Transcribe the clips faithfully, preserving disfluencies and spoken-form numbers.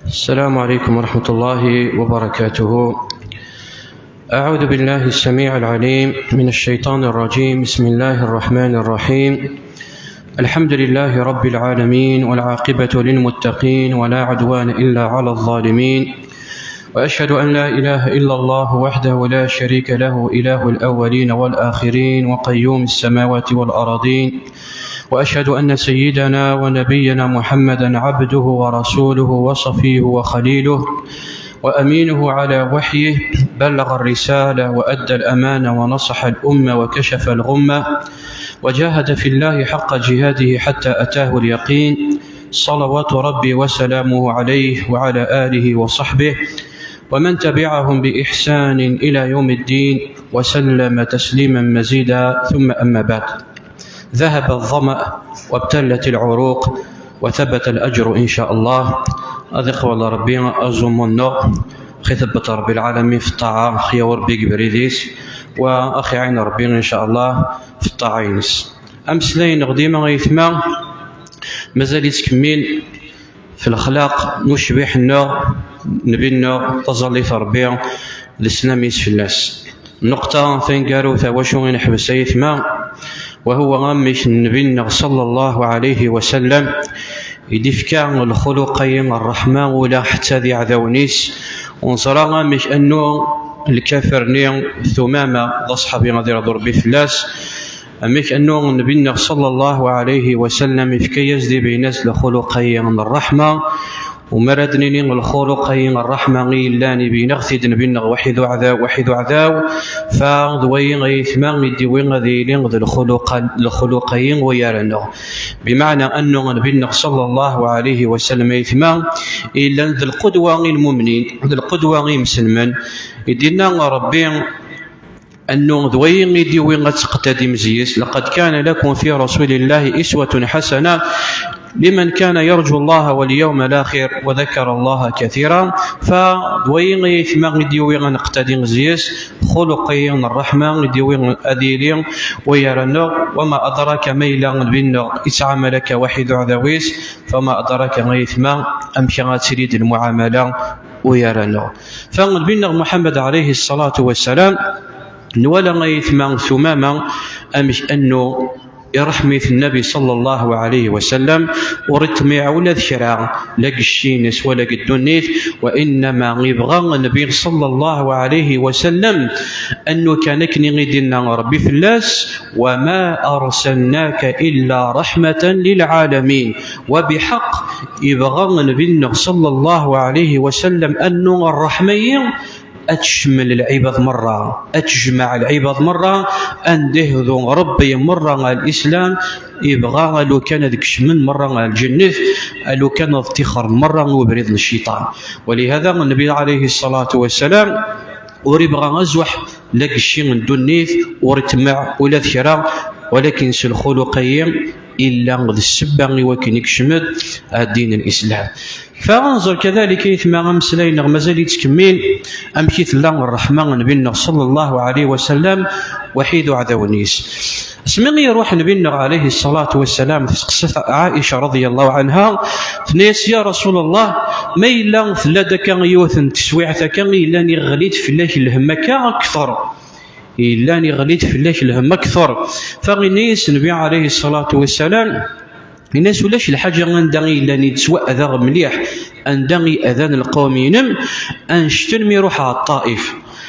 السلام عليكم ورحمة الله وبركاته. أعوذ بالله السميع العليم من الشيطان الرجيم. بسم الله الرحمن الرحيم. الحمد لله رب العالمين، والعاقبة للمتقين، ولا عدوان إلا على الظالمين. وأشهد أن لا إله إلا الله وحده لا شريك له، إله الأولين والآخرين، وقيوم السماوات والأرضين. وأشهد أن سيدنا ونبينا محمدا عبده ورسوله وصفيه وخليله وأمينه على وحيه، بلغ الرسالة وأدى الأمانة ونصح الأمة وكشف الغمة، وجاهد في الله حق جهاده حتى أتاه اليقين، صلوات ربي وسلامه عليه وعلى آله وصحبه ومن تبعهم بإحسان إلى يوم الدين، وسلم تسليما مزيدا. ثم أما بعد. ذهب الظمأ وابتلت العروق وثبت الأجر إن شاء الله. هذا قول ربي أزوم النور. خي ثبت ربي العالمين في الطاعة، خي وربي قبريديس، وأخي عين ربي إن شاء الله في الطاعة ينس. أمسلين غديمة غيثما مازال يتكمل في الأخلاق نشبح النور نبي النور تظل في ربي الإسلام يسفلاس. النقطة تنقارو ثواشو نحبس أيثما، وهو غمش النبي صلى الله عليه وسلم يدفكا الخلقين الرحمة ولا حتى ذي عذاونيس. ونصرى غمش أنه الكافر ني ثمامة ضصحبي غادي رضو ربي فلاس. Amek annu Nnbi-nneɣ صلى الله عليه وسلم ifka-yas di beynas lxuluq-ayi n ṛṛeḥma, u mi ara d-nini lxuluq-ayi n ṛṛeḥma i yellan i beyneɣ-t-id Nnbi-nneɣ waḥid uɛdaw, waḥid uɛdaw, fa d wayi ay aytma i d-iwi ad yili d lxuluq-, lxuluq-ayi n wayar-nneɣ. Bimeɛna annu Nnbi-nneɣ صلى الله عليه وسلم aytma i yellan d lqudwa i lmumnin, d lqudwa i yimselmen, i d-yenna Ṛebbi, annu d wayi i d-iwi ad teqtadim zzi-s: لقد كان لكم في رسول الله أسوة حسنة لمن كان يرجو الله واليوم الآخر وذكر الله كثيرا. Fa d wayi ay aytma i d-iwi ad neqtadi zzi-s, xuluq-ayi n ṛṛeḥma i d-iwi ad yili wayar-nneɣ. وما أدراك, ma yella Nnbi-nneɣ ittɛamal akka waḥid uɛdaw-is, فما أدراك ay aytma amek ad tili d lmuɛamala wayar-nneɣ. Fa Nnbi-nneɣ Muḥemmed عليه الصلاة والسلام, nwala ay aytma Tumama amek annu iṛeḥm-it Nnbi صلى الله عليه وسلم, ur iṭmiɛ ula d kra, la deg cci-ines wala deg ddunit, wa innama ibɣa Nnbi صلى الله عليه وسلم annu kan akken i d-inna Ṛebbi fell-as: وما أرسلناك إلا رحمة للعالمين. Wa biḥeqq, ibɣa Nnbi-nneɣ صلى الله عليه وسلم annu ṛṛeḥma-yi ad tecmel lɛibad merra, ad tejmeɛ lɛibad merra, anda ihdu Ṛebbi merra ɣer Lislam, ibɣa alukan ad kecmen merra ɣer lǧennet, alukan ad ṭixren merra i ubrid n cciṭan. ولهذا Nnbi عليه الصلاة والسلام ur ibɣa azuḥ la deg cci n ddunit, ur iṭmeɛ ula d kra, walakin s lxuluq-ayi illa d ssebba i wakken i yecmed ddin n Lislam. Fa ad nẓer kadalik aytma ameslay-nneɣ mazal yettkemmil, amek i tella ṛṛeḥma n Nnbi-nneɣ صلى الله عليه وسلم waḥid uɛdawen-is. Asmi i iṛuḥ Nnbi-nneɣ عليه الصلاة والسلام, testeqsa-t Ɛica رضي الله عنها, tenna-yas: يا رسول الله, ma yella tella-d akka yiwet n teswiɛt akka i yellan iɣli-d fell-ak lhemm akka akteṛ, yellan iɣli-d fell-ak lhemm akteṛ. Fa yenna-yas Nnbi عليه الصلاة والسلام, yenna-yas: ulac lḥaǧa anda i yellan yettwaɛdaɣ mliḥ, anda i adan lqawm-inem, annect-en mi iṛuḥ ɣer Ṭṭaif.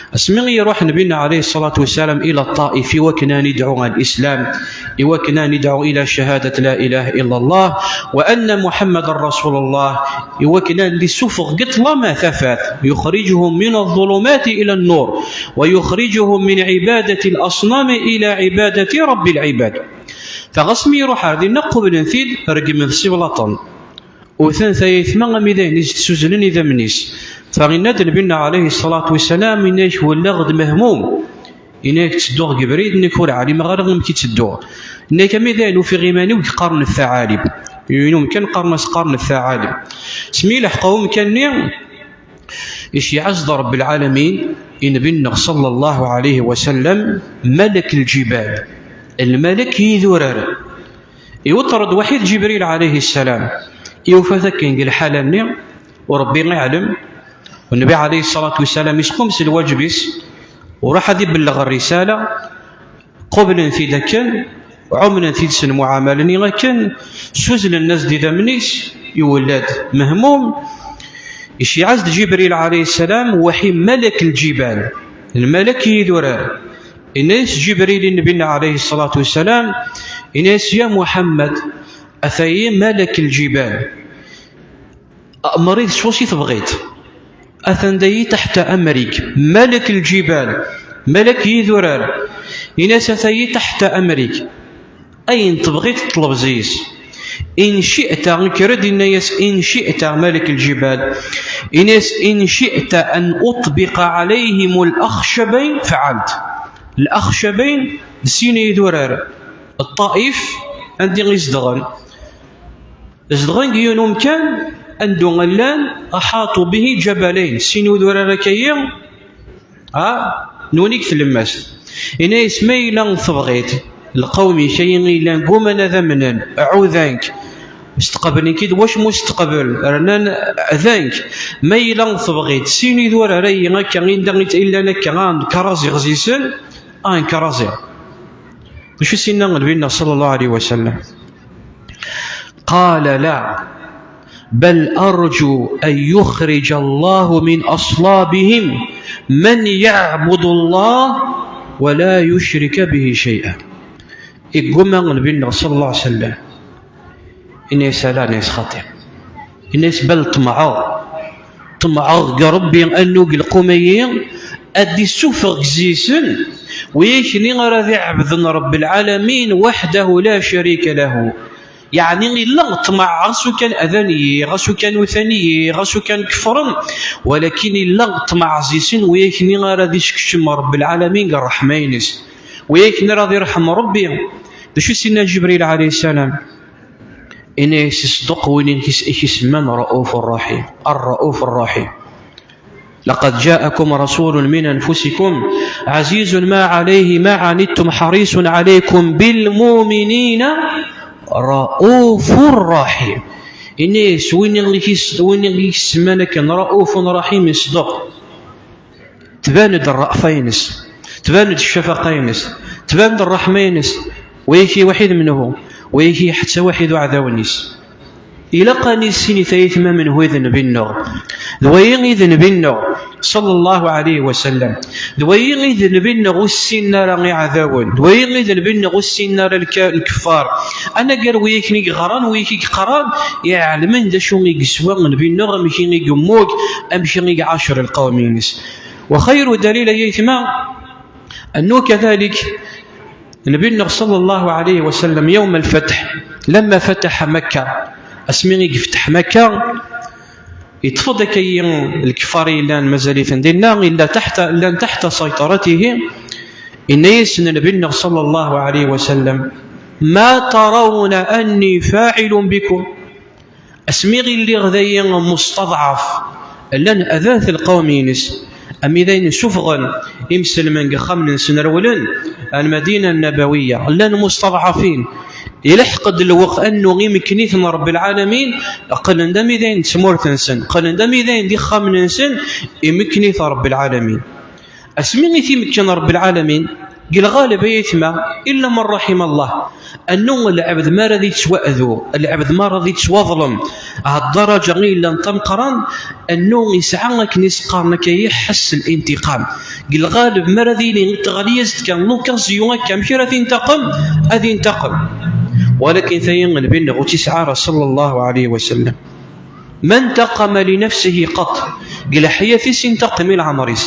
Asmi i iṛuḥ Nnbi-nneɣ عليه الصلاة والسلام إلى الطائف i wakken ad yedɛu ɣer Lislam, i wakken ad yedɛu إلى شهادة لا إله إلا الله وأن محمدا رسول الله, i wakken ad yessufeɣ deg ṭṭlam ar tafat, يخرجهم من الظلمات إلى النور ويخرجهم من عبادة الأصنام إلى عبادة رب العباد. Fa ɣas mi iṛuḥ ar dinna, qublen-t-id, reggmen-t s iblaṭen. Wten-t ay aytma armi d ayen i s-d-ssuzlen idammen-is. Fa yenna-d Nnbi-nneɣ عليه الصلاة والسلام, yenna-yak: wellaɣ-d mehmum. Yenna-yak: ttedduɣ deg ubrid, nekk ur ɛlimeɣ ara amek i ttedduɣ. Yenna-yak: armi d ayen ufiɣ iman-iw deg qqar n Thaɛalib. Yiwen umkan qqaren-as qqar n Thaɛalib. Asmi ileḥq umkan-nni, iceyyeɛ-as-d Ṛebbi lɛalamin i Nnbi-nneɣ صلى الله عليه وسلم malek lǧibal, lmalek n yidurar. Iweṭṭer-d waḥid Ǧibril عليه السلام, Yufa-t akken deg lḥala-nni, u Ṛebbi iɛlem, u Nnbi ɛalayhi ṣṣalatu wassalam isqum s lwaǧeb-is, u raḥ ad ibelleɣ rrisala, qublen-t-id akken, ɛumlen-t-id s lmuɛamala-nni akken, ssuzzlen-as-d idammen-is, iwella-d mehmum, iceyyeɛ-as-d Ǧibril ɛalayhi ssalam, waḥi malak lǧibal, lmalak n yidurar. Inna-yas Ǧibril i Nnbi-nneɣ ɛalayhi ṣṣalatu wassalam, inna-yas: "Ya Muḥemmed, ataya malak lǧibal. Amer-it s wacu i tebɣiḍ. Atan dayi taḥta amrik, malak lǧibal, malak yidurar." Inna-yas: "Ataya taḥta amrik. Ayen tebɣiḍ ṭṭleb zzi-s. In ci'ta", ikker-d, inna-yas: "In ci'ta, malak lǧibal, inna-yas, in ci'ta an uṭbiqa ɛalayhim al-axcabayn, fa'alt." Al-axcabayn d sin yidurar, Ṭṭaif, anda i zedɣen. Zedɣen deg yiwen umkan anda llan, aḥaṭu bihi ǧabalayn, sin yidurar akka-yi, ha, nwen i deg tlemmast. Inna-yas: "Ma yella tebɣiḍ, lqawm-ik ayi yellan gguman ad amnen, ɛudan-k, steqblen-k-id, wacmu steqbel, rnan adan-k. Ma yella tebɣiḍ sin idurar-ayi akka, anda i llan akka, ad nkraẓiɣ zzi-sen, ad nkraẓiɣ." D acu i s-yenna Nnbi-nneɣ ṣalla Llahu ɛalayhi wa sallam? قال: "لا، بل أرجو أن يخرج الله من أصلابهم من يعبد الله ولا يشرك به شيئا." Iggumma Nnbi-nneɣ ṣalla Llahu ɛalayhi wa sallam, inna-yas: "Ala", inna-yas, "xaṭi." Inna-yas: "Bal ṭemɛeɣ, ṭemɛeɣ deg Ṛebbi, annu deg lqum-ayi ad d-issufeɣ zzi-sen wiyaken ara d-iɛebden Ṛebb lɛalamin, وحده لا شريك له." Yeɛni, illa ṭṭmeɛ, ɣas ukan adan-iyi, ɣas ukan utan-iyi, ɣas ukan kefren, walakin illa ṭṭmeɛ zzi-sen wiyaken ara d-iskecem Ṛebb lɛalamin deg ṛṛeḥma-ines, wiyaken ara d-iṛḥem Ṛebbi. D acu i s-yenna Ǧibril ɛalayhi ssalam? Inna-yas: "Iṣdeq win i k-, i k-isemman Rauf Ṛṛaḥim, Ṛṛauf Ṛṛaḥim. لقد جاءكم رسول من أنفسكم عزيز ما عليه ما عنتم حريص عليكم بالمؤمنين رءوف رحيم." Inna-yas: "Win i k-is-, win i k-isemman akken Rauf Ṛṛaḥim, iṣdeq." Tban-d ṛṛafa-ines, tban-d ccafaqa-ines, tban-d ṛṛeḥma-ines. Wayaki waḥid menhu, wayaki ḥetta waḥid uɛdawen-is. Ilaq ad nissin i tayetma menhu i d Nnbi-nneɣ. D wayi i d Nnbi-nneɣ, ṣalla Llahu ɛalayhi wa sallam. D wayi i d Nnbi-nneɣ ur ssinen ara iɛdawen. D wayi i d Nnbi-nneɣ ur ssinen ara lka-, lkeffar. Anagar wiyaken i yeɣran, wiyaken i yeqqran, iɛelmen d acu i yeswa Nnbi-nneɣ, amek i yemmug, amek i iɛacer lqawm-ines. وخير دليل, ay aytma, أنه كذلك النبي صلى الله عليه وسلم يوم الفتح لما فتح مكة, asmi i yefteḥ Makka, yeṭṭef-d akka-yi lkeffar yellan mazal-iten dinna, illa taḥta, llan taḥta sayṭaratihi. Inna-yasen Nnbi-nneɣ صلى الله عليه وسلم: "ما ترون أني فاعل بكم؟" Asmi i lliɣ dayi mustaḍɛaf, llan adat lqawm-ines, am i d ayen suffɣen imselmen deg ixxamen-nsen, rewlen ar Lmadina Nnabawiya, llan mustaḍɛafin. Ilḥeq-d lweqt annu imekken-iten Ṛebbi lɛalamin, qqlen d am i d ayen d tmurt-nsen, qqlen d am i d ayen d ixxamen-nsen, imekken-iten Ṛebbi lɛalamin. Asmi i t-imekken Ṛebbi lɛalamin, deg lɣaleb, ay aytma, illa man raḥima Allah, annu lɛebd mi ara d-ittwaɛdu, lɛebd mi ara d-ittwaḍlem, ɣer ddaraǧa i yellan d tameqqrant, annu yesɛa akken i s-qqaren akka-yi ḥess n intiqam. Deg lɣaleb, mi ara d-yili teɣli-yas-d kan l'occasion akka, amek ara t-intaqem? Ad intaqem. Walakin tayi Nnbi-nneɣ ur tt-yesɛi ara, ṣalla Llahu ɛalayhi wa sallam. ما انتقم لنفسه قط. Deg leḥyat-is intaqem i leɛmer-is.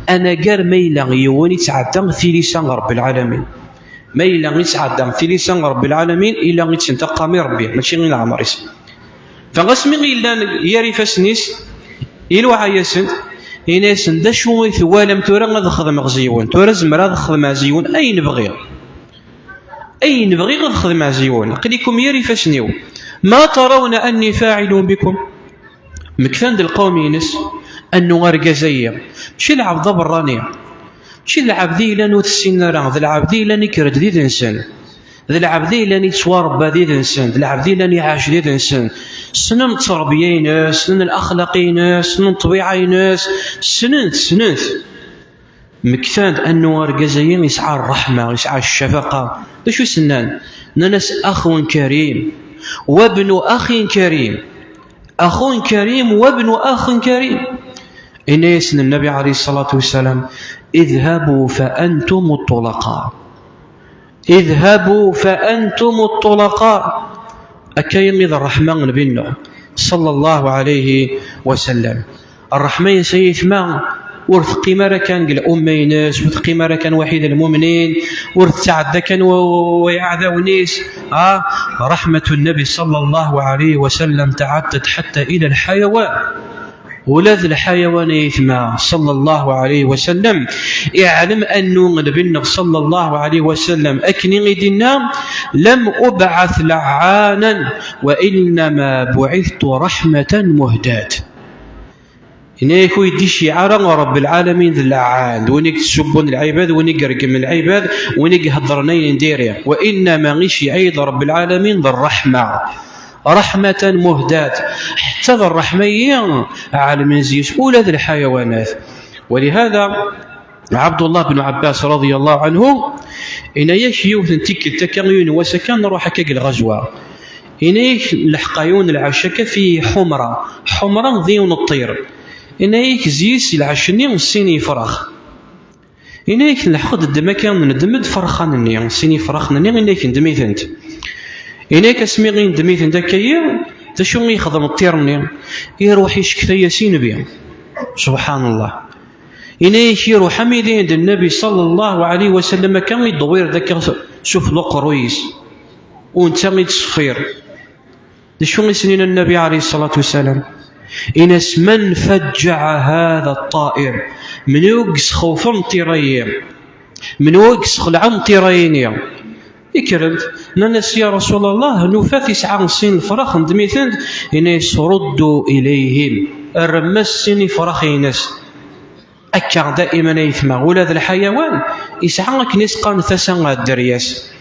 Anagar ma yella yiwen i tesɛedda tilisa n Ṛebbi lɛalamin. Ma yella i tesɛedda tilisa n Ṛebbi lɛalamin, illa i tt-intaqam i Ṛebbi, mačči i leɛmer-is. Fa asmi i llan yir ifassen-is, iluɛa-yasen, yenna-yasen: "D acu i twalam tura ad xedmeɣ zi-wen? Tura zemreɣ ad xedmeɣ zi-wen ayen bɣiɣ. Ayen bɣiɣ ad xedmeɣ zi-wen. Aql-ikum yir ifassen-iw. ما ترون أني فاعل بكم؟" Mektan-d lqawm-ines, annu argaz-ayi, mačči lɛebd aberrani, mačči d lɛebd i yellan ur t-ssinen ara, d lɛebd i yellan ikker-d d id-nsen. D lɛebd i yellan yettwarebba did-nsen, d lɛebd i yellan iɛac did-nsen. Ssnen ttrebya-ines, ssnen laxlaq-ines, ssnen ṭṭbiɛa-ines, ssnen-t, ssnen-t. Mektan-d annu argaz-agi yesɛa ṛṛeḥma, yesɛa ccafaqa. D acu i s-nnan? Nnan-as: "Axun karim, wabnu axin karim." Axun karim, wabnu axin karim. Inna-yasen Nnabi ɛalayhi ṣṣalatu wassalam: "Idhabu fa antum ṭṭulaqa." "Idhabu fa antum ṭṭulaqa." Akka i d ṛṛeḥma n Nnbi-nneɣ, ṣalla Llahu ɛalayhi wa sallam. Ṛṛeḥma-ines, ay aytma, ur teqqim ara kan deg l'umma-ines, ur teqqim ara kan waḥid lmumnin, ur tetɛedda kan wa-, wa-, wa iɛdawen-is. Ah, رحمة النبي صلى الله عليه وسلم تعدت حتى إلى الحيوان. Ula d lḥayawan, ay aytma, ṣalla Llahu ɛalayhi wa sallam, iɛlem annu Nnbi-nneɣ ṣalla Llahu ɛalayhi wa sallam akken i d-inna: "لم أبعث لعانا وإنما بعثت رحمة مهداة." Ini-ak ur yi-d-iceyyeɛ ara Ṛebbi lɛalamin d lɛan, d win i yettsubun lɛibad, win i ireggmen lɛibad, win i iheddren ayen n diri. Wa innama iceyyeɛ-iyi-d Ṛebbi lɛalamin d ṛṛeḥma. Raḥmatan muhdat. Ḥetta d ṛṛeḥma-yi ɛelmen zzi-s ula d lḥayawanat. Walihada, Ɛebdullah ben Ɛebbas, radiyallahu anhu, ini-ak yiwet n tikkelt akka, yiwen n wass akka, nruḥ akka deg lɣazwa. Ini-ak, nleḥq yiwen n lɛecc akka fi ḥumra. Ḥumra d yiwen n ṭṭir. Ini-ak, zzi-s lɛecc-nni sin yefrax. Ini-ak, nleḥq-d, neddem akka, neddem-d ferxan-nni, sin yefraxen-nni, ini-ak, neddem-itent. Ini-ak, asmi i neddem-itent akka-yi, d acu i yexdem ṭṭir-nni? Iruḥ icekta-yas i Nnbi. Subḥanallah. Ini-ak, iruḥ am idin d Nnbi ṣalla Llahu ɛalayhi wa sallam, akka i d-wwireḍ akka s ufella uqerruy-is. U netta i d-ṣeffir. D acu i s-nnan Nnbi ɛalayhi ṣṣalatu wassalam? Ini-as: "من فجع هذا الطائر؟" Menhu i yesxewfen ṭṭir-ayi? Menhu i yesxelɛen ṭṭir-ayi-nni? Ikkren-d, nnan-as: "Ya Rasul Allah, nufa-t yesɛa sin lefrax, neddem-itent." Ini-as: "ردوا إليهم." Rrem-as sin ifrax-ines. Akka daiman ay aytma, ula d lḥayawan yesɛa akken i s-qqaren tasa ar dderya-s.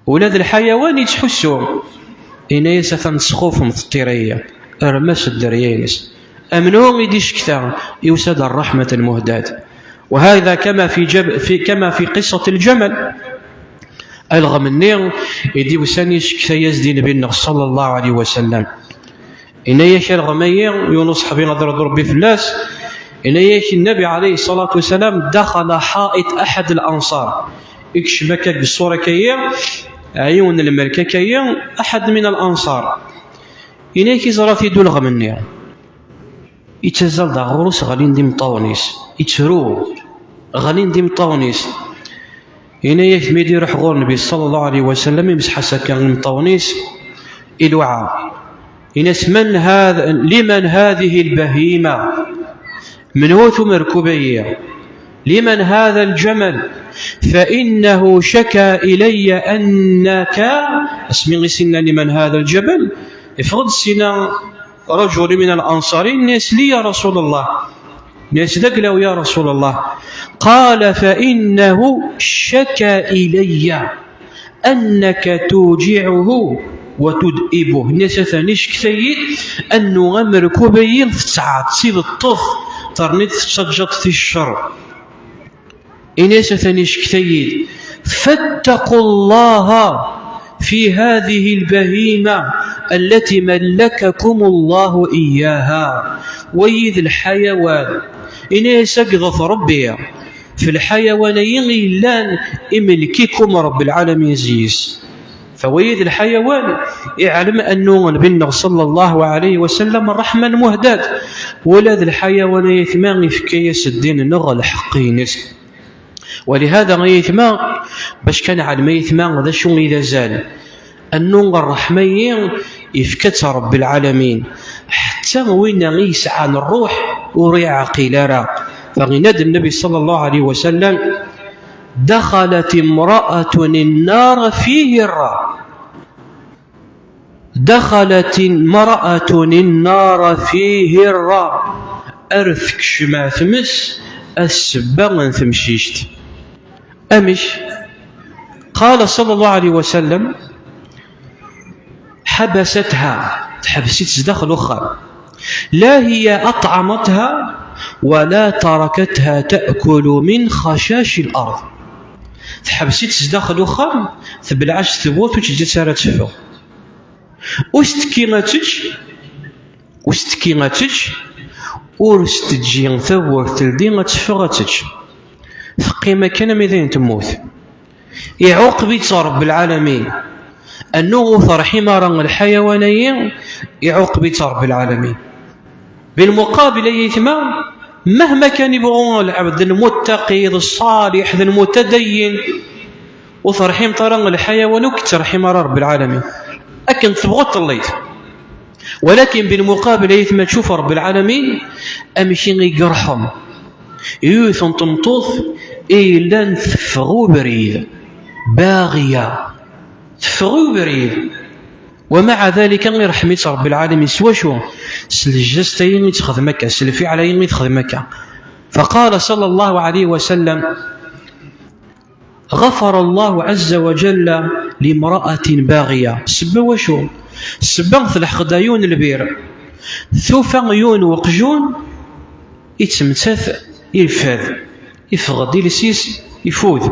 Ula d lḥayawan yettḥussu. Ini-as: "Atan tesxufemt ṭṭir-ayi, rrem-as dderya-ines." Amnu i d-icekta, yusa-d ṛṛeḥma lmuhdat. وهذا كما في جب-، في، كما في قصة الجمل. Alɣem-nni i d-yusan icekta-yas-d i Nnbi-nneɣ ṣalla Llahu ɛalayhi wa sallam. Ini-ak alɣem-ayi, yiwen uṣeḥbi ad iṛḍu Ṛebbi fell-as, ini-ak Nnbi ɛalayhi ṣṣalatu wassalam: "دخل حائط أحد الأنصار." Ikcem akka deg ṣṣura-ayi, yiwen n lmelk akka-yi, أحد من الأنصار. Ini-ak, iẓra-t-id ulɣem-nni. Ittazzal-d ɣur-s, ɣlin-d imeṭṭawen-is. Ittru, ɣlin-d imeṭṭawen-is. Ini-ak, mi d-iruḥ ɣur Nnbi ṣalla Llahu ɛalayhi wa sallam, imseḥ-as akka imeṭṭawen-is, iluɛa. Ini-as: "من هذا، لمن هذه البهيمة؟" Menhu-t umerkub-ayi? "لمن هذا الجمل؟ فإنه شكا إلي أنك." Asmi i s-inna: "لمن هذا الجبل؟" Iffeɣ-d syin رجل من الأنصار, ini-as: "لي يا رسول الله." Ini-as: "D aglaw ya Rasul Allah." قال: "فإنه شكا إلي أنك توجعه وتدئبه." Ini-as: "Atan icekta-yi-d annu amerkub-ayi tettɛeṭṭibeḍ-t, terniḍ tettaǧǧaḍ-t i ccer." Ini-as: "Atan icekta-yi-d." "فاتقوا الله في هذه البهيمة التي ملككم الله إياها." Wayi d lḥayawan. Ini-as: "Agḍet Ṛebbi f lḥayawan-ayi i yellan imelk-ikum Ṛebbi lɛalamin zzi-s." Fa wayi d lḥayawan, iɛlem annu Nnbi-nneɣ ṣalla Llahu ɛalayhi wa sallam ṛṛeḥma lmuhdat. Ula d lḥayawan, ay aytma, ifka-yas ddin-nneɣ lḥeqq-ines. Walihada, ay aytma, bac kan ɛelmen, ay aytma, d acu i d azal. Annu ṛṛeḥma-yi ifka-tt Ṛebbi lɛalamin. Ḥetta winna i yesɛan ṛṛuḥ ur iɛqil ara. Fa yenna-d Nnbi ṣalla Llahu ɛalayhi wa sallam: "دخلت امرأة النار في هرة." "دخلت امرأة النار في هرة." Ar tekcem ar tmes, a ssebba n temcict. Amek? قال صلى الله عليه وسلم: حبستها, teḥbes-itt zdaxel uxxam. لا هي أطعمتها ولا تركتها تأكل من خشاش الأرض. Teḥbes-itt zdaxel uxxam, tebleɛ-as tewwurt, ur tt-ǧǧa ara ad teffeɣ. Ur s-tekki ad tečč, ur s-tekki ad tečč, ur s-teǧǧi tawwurt teldi ad teffeɣ ad tečč. Teqqim akken ami d ayen temmut. Iɛuqeb-itt Ṛebbi lɛalamin. Annu ur terḥim ara lḥayawan-ayi, iɛuqeb-itt Ṛebbi lɛalamin. Bilmuqabil, ay aytma, mahma kan ibɣu lɛebd d lmuttaqi, d ṣṣaliḥ, d lmutadayyin, ur terḥimt ara lḥayawan, ur k-terḥim ara Ṛebbi lɛalamin. Akken tebɣu telliḍ. Walakin bilmuqabil, ay aytma, tcuf Ṛebbi lɛalamin amek i yerḥem yiwet n tmeṭṭut i yellan teffeɣ ubrid, baɣiya, teffeɣ ubrid. ومع ذلك, iṛḥem-itt Ṛebbi lɛalamin. S wacu? S lǧast-ayi i texdem akka, s lfiɛl-ayi i texdem akka. فقال صلى الله عليه وسلم: غفر الله عز وجل لامرأة باغية. Ssebba wacu? Ssebba telḥeq-d yiwen n lbir. Tufa yiwen weqjun, ittmettat, irfad, ifeɣ-d iles-is, ifud.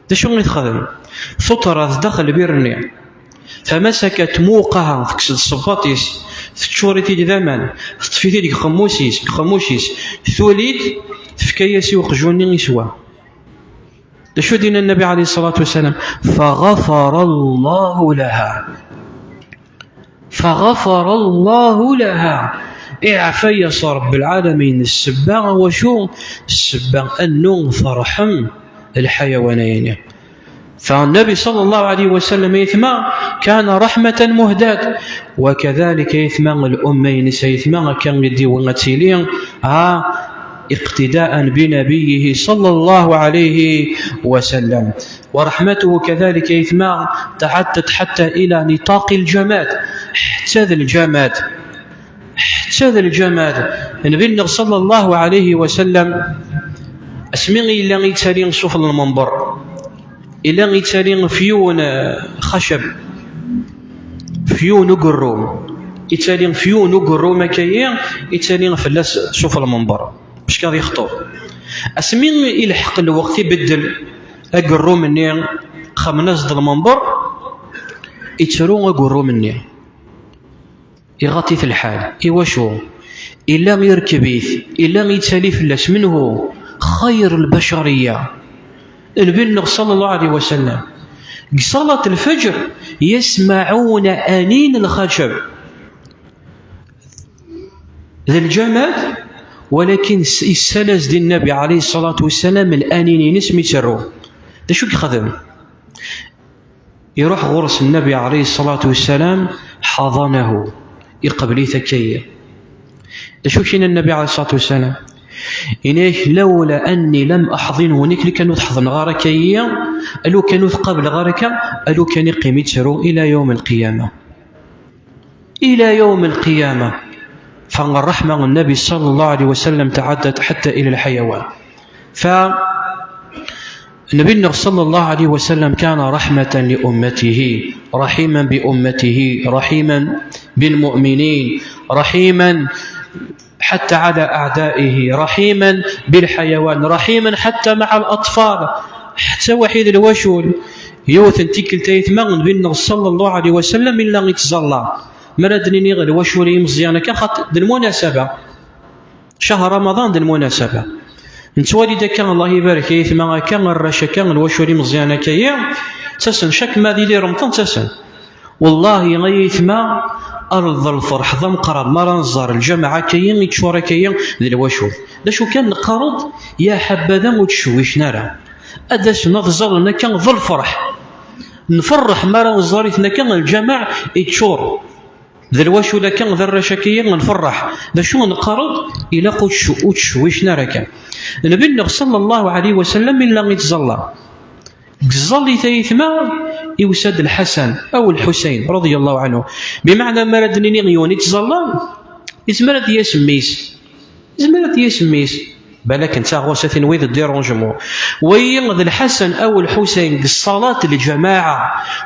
D acu i texdem? Tuṭer ɣer daxel lbir-nni. فمسكت موقها, tekkes-d ṣṣebbaṭ-is, teččur-it-id d aman, teṭṭef-it-id deg xemmus-is, deg xemmuc-is, tuli-d, tefka-yas i uqjun-nni iswa. D acu d-yenna Nnabi ɛalayhi ṣṣalatu wassalam? فغفر الله لها. فغفر الله لها. Iɛfa-yas Ṛebbi lɛalamin. Ssebba wacu? Ssebba annu terḥem lḥayawan-ayini. فالنبي صلى الله عليه وسلم, ay aytma, كان رحمة مهداة. وكذلك, ay aytma, الأمة-ines, ay aytma, akka i d-iwi ad tili, ha, اقتداء بنبيه صلى الله عليه وسلم. ورحمته كذلك, ay aytma, تعدت حتى إلى نطاق الجماد. Ḥetta d lǧamad. Ḥetta d lǧamad. Nnbi-nneɣ صلى الله عليه وسلم, asmi yella yettali sufella n lmenber, yella yettali f yiwen, eh, xacab, f yiwen ugerrum, yettali f yiwen ugerrum akkayi, yettali fell-as sufella n lmenber, bac ad yexṭu. Asmi ilḥeq lweqt, ibeddel agerrum-nni, xemmen-as-d lmenber, ittru agerrum-nni. Iɣaṭ-it lḥal. Iwacu? Illa irkeb-it, illa ittali fell-as. منه خير البشرية. Nnbi-nneɣ صلى الله عليه وسلم, deg ṣalat lfeǧr, يسمعون أنين الخشب. D lǧamad, walakin s-, yessal-as-d i Nnabi ɛalayhi ṣṣalatu wassalam lanin-ines mi tterru. D acu i yexdem? Iruḥ ɣur-s Nnabi ɛalayhi ṣṣalatu wassalam, حضنه, iqbel-it akkayi. D acu i k-yenna Nnabi ɛalayhi ṣṣalatu wassalam? Yenna-yak: لولا أني لم أحضنه, nekk lukan ur t-ḥeḍneɣ ara akkayi, lukan ur t-qableɣ ara akka, lukan iqqim ittru إلى يوم القيامة. إلى يوم القيامة. فالرحمة النبي صلى الله عليه وسلم تعدت حتى إلى الحيوان. فالنبي صلى الله عليه وسلم كان رحمة لأمته، رحيما بأمته، رحيما بالمؤمنين، رحيما حتى على أعدائه، رحيما بالحيوان، رحيما حتى مع الأطفال. Ḥetta waḥid lwacul, yiwet n tikkelt ay aytma, Nnbi-nneɣ صلى الله عليه وسلم illa ittẓalla. Mi ara d-nini lwacul i yimeẓyan akka, xaṭ d lmunasaba. Cahr Ramaḍan d lmunasaba. Nettwali-d akka, Allah ibarek, ay aytma, akka, arrac akka, lwacul imeẓyan akka-yi, ttasen, chaque ma d yili Remḍan ttasen. Wallahi, ay aytma, arḍ d lferḥ d ameqqran mi ara nẓer lǧameɛ akka-yi, iččur akka-yi d lwacul. D acu kan, neqqar-d, ya ḥabada ur ttcewwicen ara. Ad asen ad ẓallen akka d lferḥ. Nferreḥ mi ara nẓer-iten akka, lǧameɛ iččur d lwacul akka, d arrac akka-yi, nferreḥ. D acu neqqar-d? Ilaq ur ttcew-, ur ttcewwicen ara kan. Nnbi-nneɣ صلى الله عليه وسلم illa ittẓalla. Deg tẓallit ay aytma, iwsa-d Lḥasan aw Lḥusayn, رضي الله عنه. Bimeɛna, mi ara d-nini yiwen ittẓalla, izmer ad d-yas mmi-s. Izmer ad d-yas mmi-s. Balak netta ɣur-s atin wid ddirunjmu. Wayi d Lḥasan aw Lḥusayn deg ṣṣalat n lǧamaɛa,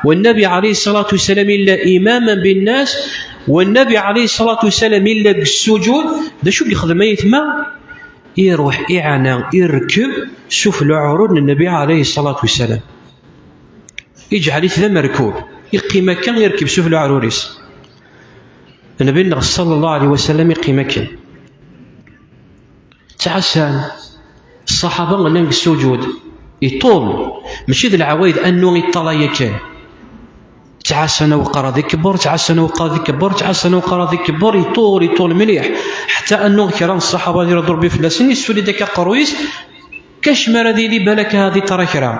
wa Nnabi ɛalayhi ṣṣalatu wassalam illa imaman binnas, wa Nnabi ɛalayhi ṣṣalatu wassalam illa deg ssuǧud. D acu i yexdem ayetma? Iruḥ iɛana, irekkeb sufella uɛrur n Nnabi ɛalayhi ṣṣalatu wassalam. Iǧɛel-it d amerkub, iqqim akka, irekkeb sufella uɛrur-is. Nnabi-nneɣ ṣalla Llahu ɛalayhi wasallam iqqim akken. Ttɛassan ṣṣaḥaba llan deg ssuǧud, iṭul, mačči d lɛawayed annu iṭṭalay akken. Ttɛassan aweqqar ad ikebber, ttɛassan aweqqar ad ikebber, ttɛassan aweqqar ad ikebber, iṭul, iṭul mliḥ. Ḥetta annu kra n ṣṣaḥaba di Ṛebbi fell-asen, yessuli-d akka aqerruy-is, kac mi ara d-yili balak ad iṭṭalay kra.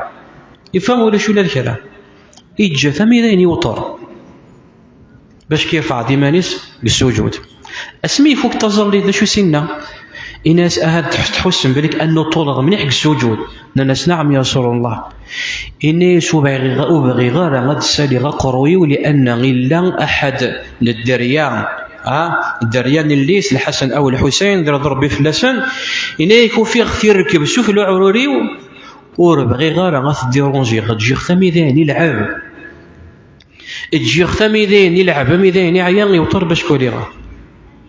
Ifa ulac ula d kra. Iǧǧa-t am d ayen iwṭer. Bac k-irfeɛ d iman-is deg ssuǧud. Asmi ifuk taẓallit, d acu s-inna? Inna-as: "Ahat tḥ-, tḥussem belli annu ṭuleɣ mliḥ deg ssuǧud?" Nnan-as: "Naɛam ya Rasulullah." Inna-as: "Ur bɣiɣ, ur bɣiɣ ara ad d-saliɣ aqerruy-iw, lianna illa aḥad n dderya, ah, dderya n yelli-s Lḥasan aw Lḥusayn, di Ṛebbi fell-asen. Inna-ak ufiɣ-t irekkeb sufella uɛrur-iw, ur bɣiɣ ara ad t-ddirunjiɣ, ǧǧiɣ-t am d ayen ilɛeb." Ǧǧiɣ-t am d ayen ilɛeb, am d ayen iɛya, iwṭer bac k-waliɣ.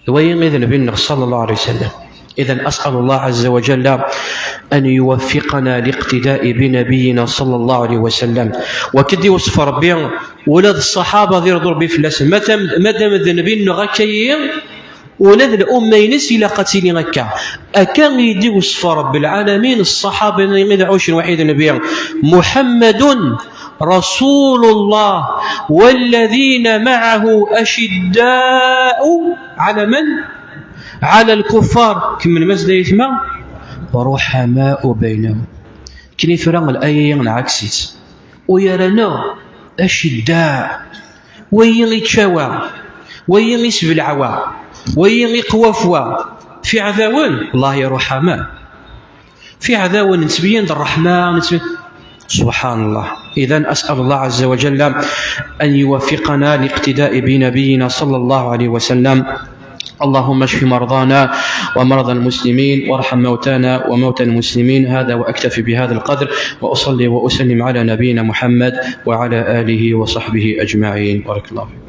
D wayi i d Nnabi-nneɣ ṣalla Llahu ɛalayhi wasallam. إذن أسأل الله عز وجل أن يوفقنا لاقتداء بنبينا صلى الله عليه وسلم. Wa k-id-iwṣef Ṛebbi ula d ṣṣaḥaba di Ṛebbi fell-asen. Madam, madam d Nnabi-nneɣ akka-yi, ula d l'umma-ines ilaq ad tili akka. Akka i d-iwṣef Ṛebbi lɛalamin ṣṣaḥaba-nni i d ɛucen waḥid Nnabi: "محمد رسول الله والذين معه أشداء على من؟ على الكفار." Kemmlem-as-d ayetma: "رحماء بينهم." Kini tura laya-ya nɛakkes-itt. Ur ara-neɣ aceddaɛ. Wayi iččawa, wayi isbelɛwa, wayi iqwafwa. Fi ɛdawen, Allah iruḥ aman. Fi ɛdawen, nettbeyyin-d ṛṛeḥma, nettbeyyin-, سبحان الله. إذن أسأل الله عز وجل أن يوفقنا لاقتداء بنبينا صلى الله عليه وسلم. اللهم اشف مرضانا ومرضى المسلمين، وارحم موتانا وموتى المسلمين. هذا وأكتفي بهذا القدر، وأصلي وأسلم على نبينا محمد وعلى آله وصحبه أجمعين. بارك الله فيكم.